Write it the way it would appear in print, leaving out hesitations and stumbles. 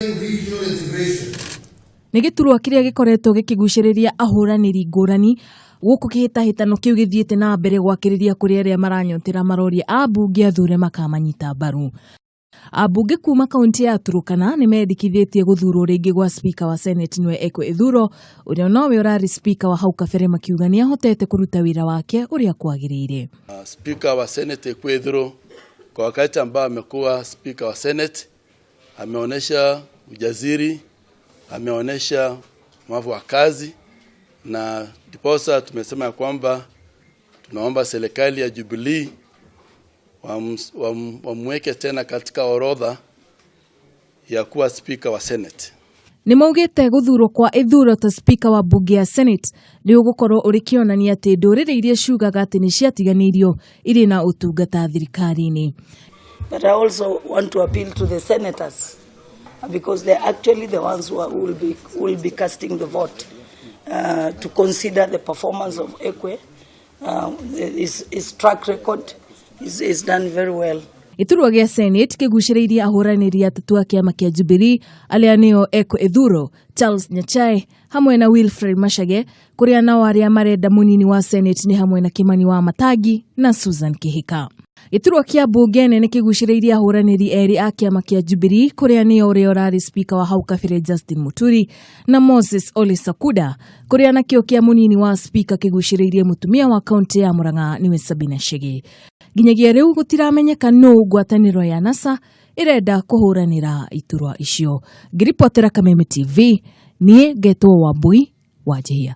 Regional integration. Nĩ gĩturwa kĩrĩa gĩkoretwo gĩkĩgucĩrĩria ahũranĩri ngũrani gũkũ kĩhĩtahĩtano kĩu gĩthiĩte na mbere gwakĩrĩria kũrĩ arĩa maranyotera maroria ambunge athure makamanyita mbaru. Ambunge kuma kaunti ya Turkana nĩ mendekithĩtie gũthurwo rĩngĩ gwa spika wa Senate nĩwe Ekwe Ithuro, ũrĩa nowe ũrarĩ spika wa hau kabere, makiuga nĩ ahotete kũruta wĩra wake ũrĩa kwagĩrĩire. Spika wa Senate Ekwe Ethuro, kwa wakati ambao amekuwa spika wa Senate, ameonyesha ujasiri, ameonyesha mavu wa kazi, na ndiposa tumesema ya kwamba tunaomba serikali ya Jubilee wamweke tena katika orodha ya kuwa spika wa Senate. Nĩ maugĩte gũthurwo kwa Ithuro ta spika wa mbunge ya Senate nĩ ũgũkorwo ũrĩ kĩonania atĩ ndũrĩrĩ iria ciugaga atĩ nĩ ciatiganĩirio irĩ na ũtungata thirikari-inĩ. But I also want to appeal to the senators, because they're actually the ones who will be casting the vote, to consider the performance of Ekwe. His track record is done very well. Gĩturwa gĩa Senate kĩgucĩrĩirie ahũranĩri atatũ a kĩama kĩa Jubilee, arĩa nĩo Ekwe Ithuro, Charles Nyachae hamwe na Wilfred Machage, kũrĩa nao arĩa marenda mũnini wa Senate nĩ hamwe na Kimani wa Matangi na Susan Kihika. Gĩturwa kĩa mbunge nene kĩgucĩrĩirie ahũranĩri erĩ a kĩama kĩa Jubilee, kũrĩa nĩo ũrĩa ũrarĩ spika wa hau kabere Justin Muturi na Moses Ole Sakuda, kũrĩa nakĩo kĩa mũnini wa spika kĩgucĩrĩirie mũtumia wa kaunti ya Murang'a, nĩwe Sabina Chege. Nginyagia rĩu gũtiramenyeka nũ ngwatanĩro ya NASA ĩrenda kũhũranĩra iturwa icio. Ngĩribotera Kameme TV, niĩ ngetwo Wambui wa Njihia.